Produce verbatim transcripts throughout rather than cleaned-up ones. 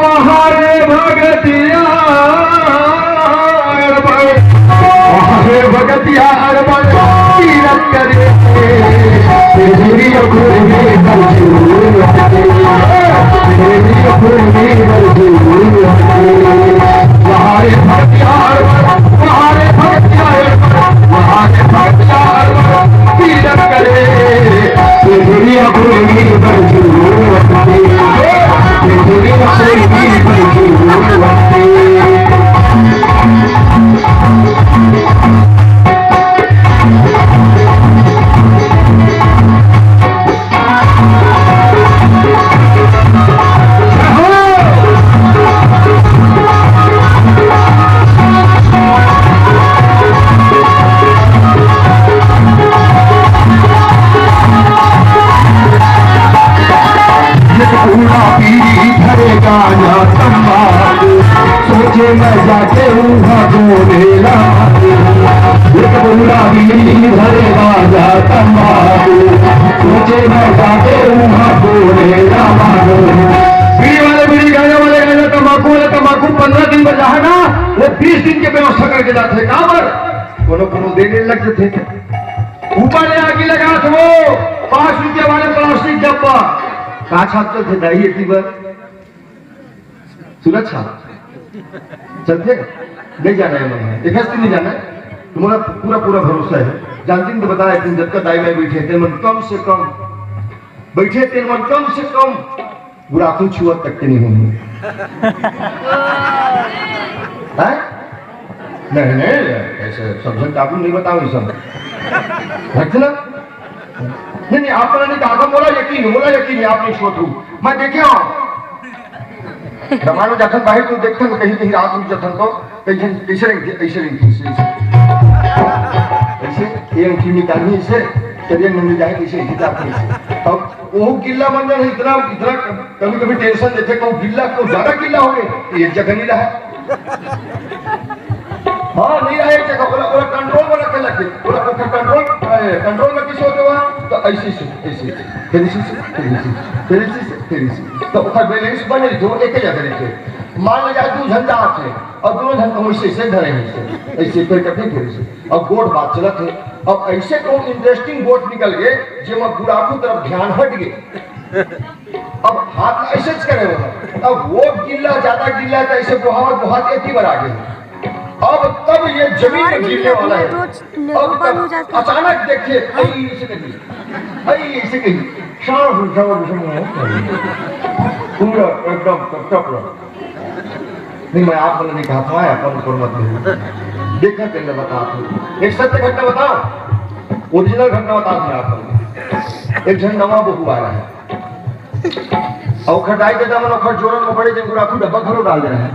हमारे भगतिया अड़बड़, हमारे भगतिया अड़बड़, तीरथ करे। तेरी अखुर में बलजू, तेरी अखुर में बलजू। हमारे भगतिया अड़बड़, हमारे भगतिया अड़बड़, हमारे भगतिया अड़बड़, तीरथ करे। पूरा पीढ़ी धरेगा ना तंबाकू, सोचे मैं जाके हूँ हाँ बोलेला। एक पूरा पीढ़ी धरेगा ना तंबाकू, सोचे मैं जाके हूँ हाँ बोलेला। बीड़ी वाले बीड़ी, गांजा वाले गांजा, तंबाकू वाले तंबाकू, पंद्रह दिन बर जाहय ना, वो बीस दिन के व्यवस्था करके जाथे। काबर? कोनो कोनो देने लग जथे। ऊपर ले आगी लगाथे वो पाँच रुपया वाले प्लास्टिक डब्बा। का छाप चलथे दाई एती बर? सुरक्षा चलथे? नहीं जाना है मन, एक हस्ती नहीं जाना है। तुम्हारा पूरा पूरा भरोसा है। जानती तो बताया तुम, जब तक दाई मैं बैठे थे मन, कम से कम बैठे थे मन, कम से कम बुढ़ापू छुआ तक के नहीं होंगे। हैं? नहीं, नहीं, ऐसे सब जन काबू नहीं बताओ ये सब। है ना? नहीं, नहीं, आप नहीं कहा था, बोला यकीन, बोला यकीन है, आप नहीं छुआ तू। मैं देखे हूँ। जमानो जखन बाहर तू देखते हो, कहीं, कहीं रात में जखन तो, कहीं, कहीं, ऐसे नहीं, ऐसे नहीं, ऐसे, ऐसे। ऐसे, ये अंगठी निकालनी इसे, चलिए नंद जाए, ऐसे, ऐसे जाते हैं। अब वो गिल्ला बन जाए, इतना, इतना कभी कभी टेंशन देथे, कहूँ गिल्ला, कहूँ ज्यादा गिल्ला हो गए, तो एक जगह नहीं रहा। हाँ, नहीं रहा एक जगह, पूरा, पूरा कंट्रोल में रखे लगे, पूरा, पूरा कंट्रोल, ए, कंट्रोल में किस होते हुआ, तो ऐसी से, ऐसी से, फिर इसी से, फिर इसी से, फिर इसी से, फिर इसी से। तो ओकर बैलेंस बने रहिथे, वो एक जगह रहिथे। मान ले जाए, दू झन जात हे, और दोनों झन कहूँ ऐसे, ऐसे धरे हैं, ऐसे, ऐसे करके फिर, फिर ऐसे। अब गोठ बात चलत है। अब ऐसे कहूँ इंटरेस्टिंग गोठ निकल गए, जेमा बुढ़ापू तरफ ध्यान हट गए। अब हाथ ऐसे च करे हो, अब वो गिल्ला, ज्यादा गिल्ला है, तो ऐसे बुहावत, बुहावत एक ही बार आ गए। अब तब ये जमीन में गिरने वाला है। अब तब अचानक देखिए, ऐसे करिए, ऐसे करिए, शाम, शाम, शाम, पूरा एकदम टप, टप रहा। नहीं, मैं आप वाला नहीं कहा था, अपन ऊपर मत नहीं। देखा, चल बता, एक सत्य घटना बताओ, ओरिजिनल घटना बता दूं मैं आप लोग। एक झन नवा बहू आ रहा है, और ओखर दाई ददा मन ओखर जोरन में बड़े जन गुड़ाखू डब्बा घलो डाल दे रहे हैं।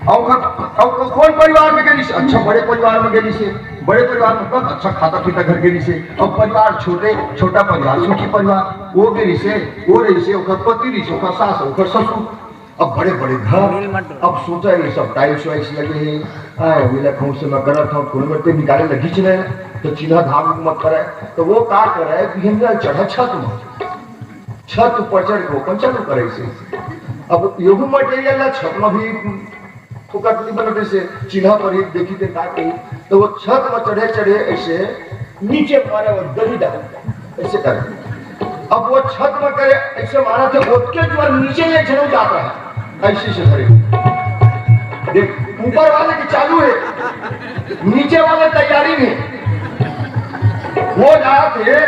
और ओखर, और को-, कौन परिवार में गेली से? अच्छा, बड़े परिवार में गेली से। बड़े परिवार मतलब अच्छा खाता पीता घर गेली से। और परिवार छोटे, छोटा परिवार, सुखी परिवार, वो गेली से, वो रही से, ओखर पति रही से, ओखर सास, ओखर ससुर। अब बड़े बड़े घर, अब सोचा ये सब टाइल्स वाइल्स लगे हैं, हाँ, मिला कहूँ से मैं करत हूँ, कोनो मत निकाले लगी च नहीं, तो चिन्हा धाम मत करे। तो वो का करे कि हम चढ़ा छत में, छत ऊपर चढ़ के अपन चालू करे से। अब यहू मटेरियल ला छत में भी फुकट नहीं बनते से, चिन्हा पर ही देखी थे का कही, तो वो छत में चढ़े चढ़े ऐसे नीचे मारे और दही डाल ऐसे करे। अब वो छत में करे ऐसे मारा थे, ओतके जो नीचे ये झड़ू जाता है, ऐसे से धरे। देख, ऊपर वाले की चालू है, नीचे वाले तैयारी में। वो जात है,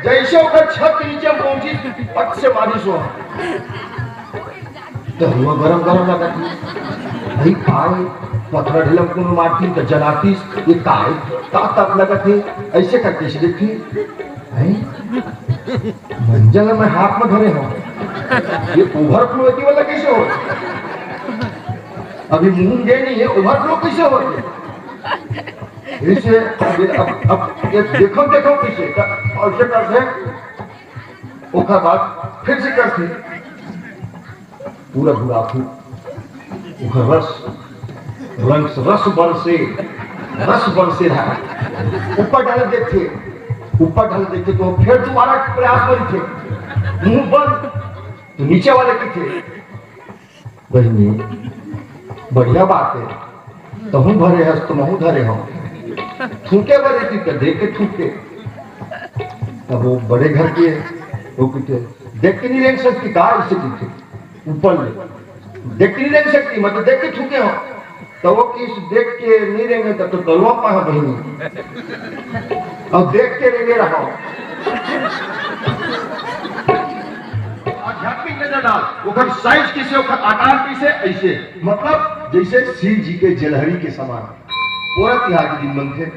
जैसे ओकर छत के नीचे पहुंची, पट से मारी सो। तो हुआ गरम गरम लगत है। भाई, काय पथरा ढिलम कोनो मारती तो जनातीस, ये काय का तप लगत है, ऐसे करके से देखी। हैं? मंजन मैं हाथ में धरे हूँ, ये ओवरफ्लो होती वाला कैसे हो? अभी मुंह गए नहीं है, ओवरफ्लो कैसे हो? इसे अब, अब, अब ये देखो, देखो कैसे, तो ऐसे करके ओकर बाद फिर से करती। पूरा गुड़ाखू, ओकर रस, रंग, रस बरसे, रस बरसे रहा। ऊपर डाल देथे, ऊपर डाल देथे तो फिर दोबारा प्रयास करथे, मुंह बंद, तो नीचे वाले कथे, बहिनी, बढ़िया बात हे, तहूँ भरे हस तो महूँ धरे हँव। थूके बर रहितिस त देख के थूकते। अब वो बड़े घर के हे, वो कहिथे, "देख के नइ रेंग सकती का?" अइसे कहिथे ऊपर ले, "देख के नइ रेंग सकती, मैं तो देख के थूके हँव।" त वो कहिस, "देख के नइ रेंगे तब तो तलवा पाहा बहिनी, अउ देख के रेंगे रहव।" आध्यात्मिक नजर डाल, ओकर size कइसे, ओकर आकार कइसे, अइसे, मतलब जइसे शिव जी के जलहरी के समान। पोरा तिहार के दिन बनथे,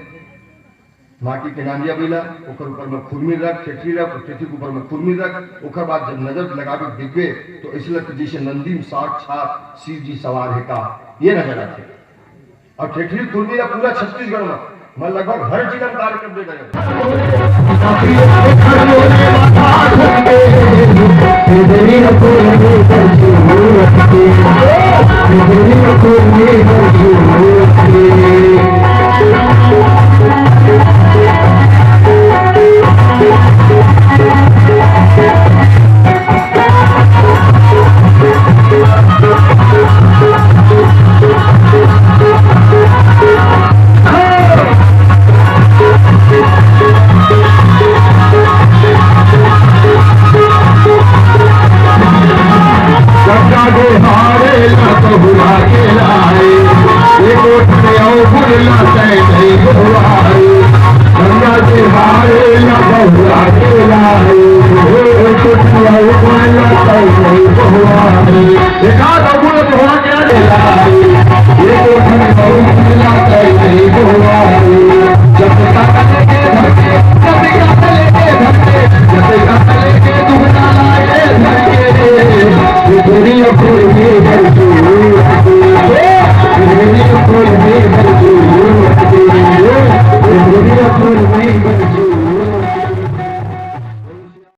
माटी के नांदिया बइला, ओकर ऊपर में खुरमी रख, ठेठरी रख, ठेठरी के ऊपर में खुरमी रख, ओकर बाद जब नजर लगाबे देखबे, तो अइसे लगथे जइसे नंदी में साक्षात शिव जी सवार हे का, ये नजर आथे। अउ ठेठरी खुरमी ला पूरा छत्तीसगढ़ में, मैं लगभग हर जिला में कार्यक्रम दे गए हँव। गंगा बिहारे ला बहुरा के लाए, ये कोट में आओ गुरला तय नहीं बहुराए। गंगा बिहारे ला बहुरा के लाए, ये कोट में आओ गुरला तय नहीं बहुराए। देखा तो गुरला बहुरा के लाए।